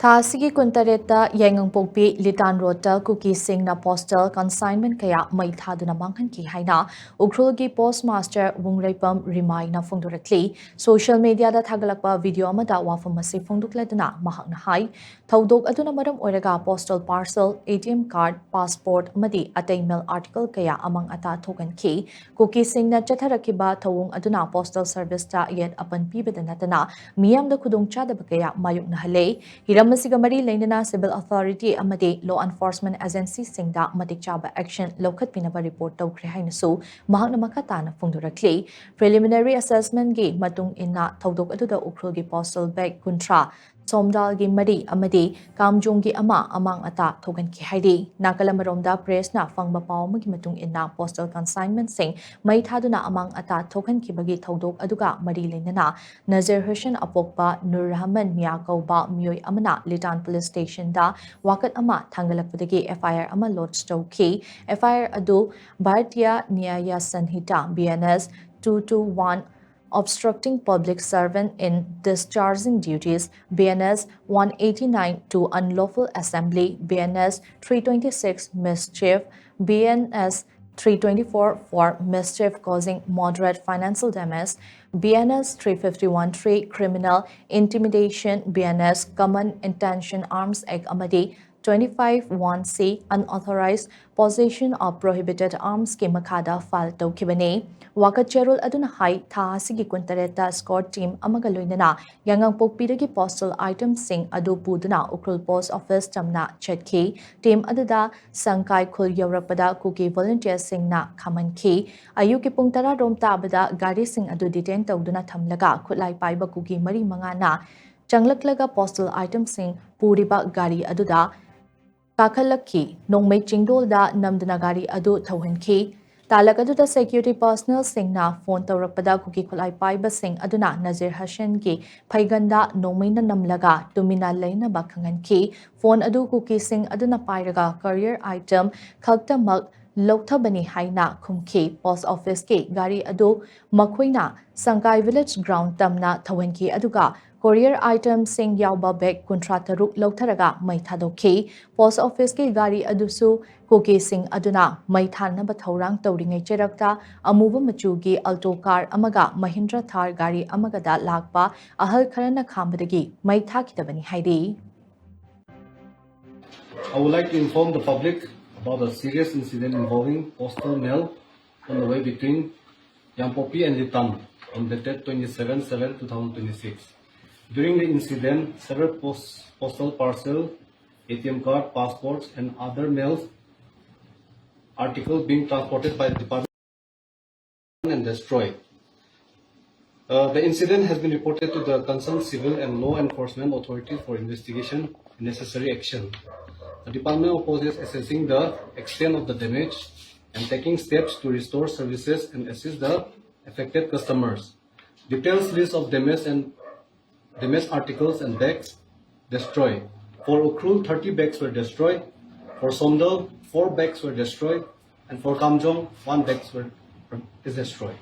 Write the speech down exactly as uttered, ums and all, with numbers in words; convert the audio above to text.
ꯊꯥ ꯑꯁꯤꯒꯤ ꯀꯨꯟꯇꯔꯦꯠꯇ ꯌꯥꯏꯉꯪꯄꯣꯛꯄꯤ ꯂꯤꯇꯥꯟ ꯔꯣꯗꯇ ꯀꯨꯀꯤꯁꯤꯡꯅ postal consignment ꯀꯌꯥ ꯃꯩ ꯊꯥꯗꯨꯅ ꯃꯥꯡꯍꯟꯈꯤ ꯍꯥꯏꯅ ꯎꯈ꯭ꯔꯨꯜꯒꯤ post master ꯋꯨꯡꯔꯩꯄꯝ ꯔꯤꯃꯥꯏꯅ ꯐꯣꯡꯗꯣꯔꯛꯂꯤ꯫ Social mediaꯗ ꯊꯥꯒꯠꯂꯛꯄ video ꯑꯃꯗ ꯋꯥꯐꯝ ꯑꯁꯤ ꯐꯣꯡꯗꯣꯛꯂꯗꯨꯅ ꯃꯍꯥꯛꯅ ꯍꯥꯏ, ꯊꯧꯗꯣꯛ ꯑꯗꯨꯅ ꯃꯔꯝ ꯑꯣꯏꯔꯒ postal parcel, ATM card, passport ꯑꯃꯗꯤ ꯑꯇꯩ mail article ꯀꯌꯥ ꯑꯃꯥꯡ ꯑꯇꯥ ꯊꯣꯛꯍꯟꯈꯤ꯫ ꯀꯨꯀꯤꯁꯤꯡꯅ ꯆꯠꯊꯔꯛꯈꯤꯕ ꯊꯧꯑꯣꯡ ꯑꯗꯨꯅ postal serviceꯇ ꯌꯦꯠ ꯑꯄꯟ ꯄꯤꯕꯗ ꯅꯠꯇꯅ ꯃꯤꯌꯥꯝꯗ ꯈꯨꯗꯣꯡꯆꯥꯗꯕ ꯀꯌꯥ ꯃꯥꯌꯣꯛꯅꯍꯜꯂꯦ꯫ ꯍꯤꯔꯝ ꯑꯁꯤꯒ ꯃꯔꯤ ꯂꯩꯅꯅ civil authority ꯑꯃꯗꯤ law enforcement agencyꯁꯤꯡꯗ ꯃꯇꯤꯛ ꯆꯥꯕ action ꯂꯧꯈꯠꯄꯤꯅꯕ report ꯇꯧꯈ꯭ꯔꯦ ꯍꯥꯏꯅꯁꯨ ꯃꯍꯥꯛꯅ ꯃꯈꯥ ꯇꯥꯅ ꯐꯣꯡꯗꯣꯔꯛꯂꯤ꯫ Preliminary assessmentꯒꯤ ꯃꯇꯨꯡ ꯏꯟꯅ ꯊꯧꯗꯣꯛ ꯑꯗꯨꯗ ꯎꯈ꯭ꯔꯨꯜꯒꯤ postal bag ꯀꯨꯟꯊ꯭ꯔꯥ, ꯁꯣꯝꯗꯥꯜꯒꯤ ꯃꯔꯤ ꯑꯃꯗꯤ ꯀꯥꯝꯖꯣꯡꯒꯤ ꯑꯃ ꯑꯃꯥꯡ ꯑꯇꯥ ꯊꯣꯛꯍꯟꯈꯤ ꯍꯥꯏꯔꯤ꯫ ꯅꯥꯀꯜ ꯑꯃꯔꯣꯝꯗ pressꯅ ꯐꯪꯕ ꯄꯥꯎ ꯑꯃꯒꯤ ꯃꯇꯨꯡ ꯏꯟꯅ postal consignmentꯁꯤꯡ ꯃꯩ ꯊꯥꯗꯨꯅ ꯑꯃꯥꯡ ꯑꯇꯥ ꯊꯣꯛꯍꯟꯈꯤꯕꯒꯤ ꯊꯧꯗꯣꯛ ꯑꯗꯨꯒ ꯃꯔꯤ ꯂꯩꯅꯅ ꯅꯖꯔ ꯍꯨꯁꯦꯟ ꯑꯄꯣꯛꯄ ꯅꯨꯔ ꯔꯍꯃꯟ ꯃꯤꯌꯥ ꯀꯧꯕ ꯃꯤꯑꯣꯏ ꯑꯃꯅ ꯂꯤꯇꯥꯟ police stationꯗ ꯋꯥꯀꯠ ꯑꯃ ꯊꯥꯡꯒꯠꯂꯛꯄꯗꯒꯤ FIR ꯑꯃ lodge ꯇꯧꯈꯤ꯫ FIR ꯑꯗꯨ Bharatiya ꯅ꯭ꯌꯥꯌ ꯁꯟꯍꯤꯇꯥ, BNS two two one, obstructing public servant in discharging duties, BNS one eighty nine, two unlawful assembly, BNS three twenty six, mischief, BNS three twenty four, for mischief causing moderate financial damage, BNS three fifty one, three, criminal intimidation, BNS common intention arms act ꯑꯃꯗꯤ twenty five one C, unauthorized possession of prohibited armsꯀꯤ ꯃꯈꯥꯗ file ꯇꯧꯈꯤꯕꯅꯤ꯫ ꯋꯥꯀꯠ ꯆꯦꯔꯣꯜ ꯑꯗꯨꯅ ꯍꯥꯏ, ꯊꯥ ꯑꯁꯤꯒꯤ ꯀꯨꯟꯇꯔꯦꯠꯇ escort team ꯑꯃꯒ ꯂꯣꯏꯅꯅ ꯌꯥꯏꯉꯪꯄꯣꯛꯄꯤꯗꯒꯤ postal itemꯁꯤꯡ ꯑꯗꯨ ꯄꯨꯗꯨꯅ ꯎꯈ꯭ꯔꯨꯜ post office ꯇꯝꯅ ꯆꯠꯈꯤ꯫ Team ꯑꯗꯨꯗ ꯁꯪꯀꯥꯏ ꯈꯨꯜ ꯌꯧꯔꯛꯄꯗ ꯀꯨꯀꯤ volunteerꯁꯤꯡꯅ ꯈꯥꯝꯍꯟꯈꯤ꯫ ꯑꯌꯨꯛꯀꯤ ꯄꯨꯡ ꯇꯔꯥ ꯔꯣꯝ ꯇꯥꯕꯗ ꯒꯥꯔꯤꯁꯤꯡ ꯑꯗꯨ detain ꯇꯧꯗꯨꯅ ꯊꯝꯂꯒ ꯈꯨꯠꯂꯥꯏ ꯄꯥꯏꯕ ꯀꯨꯀꯤ ꯃꯔꯤ ꯃꯉꯥꯅ ꯆꯪꯂꯛꯂꯒ postal itemꯁꯤꯡ ꯄꯨꯔꯤꯕ ꯒꯥꯔꯤ ꯑꯗꯨꯗ ꯀꯥꯈꯠꯂꯛꯈꯤ꯫ ꯅꯣꯡꯃꯩ ꯆꯤꯡꯗꯣꯜꯗ ꯅꯝꯗꯨꯅ ꯒꯥꯔꯤ ꯑꯗꯨ ꯊꯧꯍꯟꯈꯤ꯫ ꯇꯥꯂꯛ ꯑꯗꯨꯗ security personnelꯁꯤꯡꯅ phone ꯇꯧꯔꯛꯄꯗ ꯀꯨꯀꯤ ꯈꯨꯠꯂꯥꯏ ꯄꯥꯏꯕꯁꯤꯡ ꯑꯗꯨꯅ ꯅꯖꯤꯔ ꯍꯁꯦꯟꯒꯤ ꯐꯩꯒꯟꯗ ꯅꯣꯡꯃꯩꯅ ꯅꯝꯂꯒ ꯇꯨꯃꯤꯟꯅ ꯂꯩꯅꯕ ꯈꯪꯍꯟꯈꯤ꯫ Phone ꯑꯗꯨ ꯀꯨꯀꯤꯁꯤꯡ ꯑꯗꯨꯅ ꯄꯥꯏꯔꯒ courier item ꯈꯛꯇꯃꯛ ꯂꯧꯊꯕꯅꯤ ꯍꯥꯏꯅ ꯈꯨꯝꯈꯤ꯫ Post officeꯀꯤ ꯒꯥꯔꯤ ꯑꯗꯨ ꯃꯈꯣꯏꯅ ꯁꯪꯀꯥꯏ village ground ꯇꯝꯅ ꯊꯧꯍꯟꯈꯤ, ꯑꯗꯨꯒ ꯀꯣꯔꯤꯌꯔ ꯑꯥꯏꯇꯦꯝꯁꯤꯡ ꯌꯥꯎꯕ ꯕꯦꯒ ꯀꯨꯟꯊ꯭ꯔꯥ ꯇꯔꯨꯛ ꯂꯧꯊꯔꯒ ꯃꯩ ꯊꯥꯗꯣꯛꯈꯤ꯫ ꯄꯣꯁ ꯑꯣꯐꯤꯁꯀꯤ ꯒꯥꯔꯤ ꯑꯗꯨꯁꯨ ꯀꯨꯀꯤꯁꯤꯡ ꯑꯗꯨꯅ ꯃꯩ ꯊꯥꯅꯕ ꯊꯧꯔꯥꯡ ꯇꯧꯔꯤꯉꯩ ꯆꯩꯔꯛꯇ ꯑꯃꯨꯕ ꯃꯆꯨꯒꯤ ꯑꯜꯇꯣ ꯀꯥꯔ ꯑꯃꯒ ꯃꯍꯤꯟꯗ꯭ꯔ ꯊꯥꯔ ꯒꯥꯔꯤ ꯑꯃꯒꯗ ꯂꯥꯛꯄ ꯑꯍꯜ ꯈꯔꯅ ꯈꯥꯝꯕꯗꯒꯤ ꯃꯩ ꯊꯥꯈꯤꯗꯕꯅꯤ ꯍꯥꯏꯔꯤ꯫ I would like to inform the public about a serious incident involving postal mail on the way between Yangpokpi and Litang on dated twenty-seven seven two thousand twenty-six. During the incident, several post- postal parcel, A T M card, passports, and other mail articles being transported by the department and destroyed. Uh, the incident has been reported to the concerned civil and law enforcement authority for investigation and necessary action. The Department of Post is assessing the extent of the damage and taking steps to restore services and assist the affected customers. Details list of damage and damaged articles and bags destroyed. For Ukhrul, thirty bags were destroyed. For Songdo, four bags were destroyed. And for Kamjong, one bag were, is destroyed.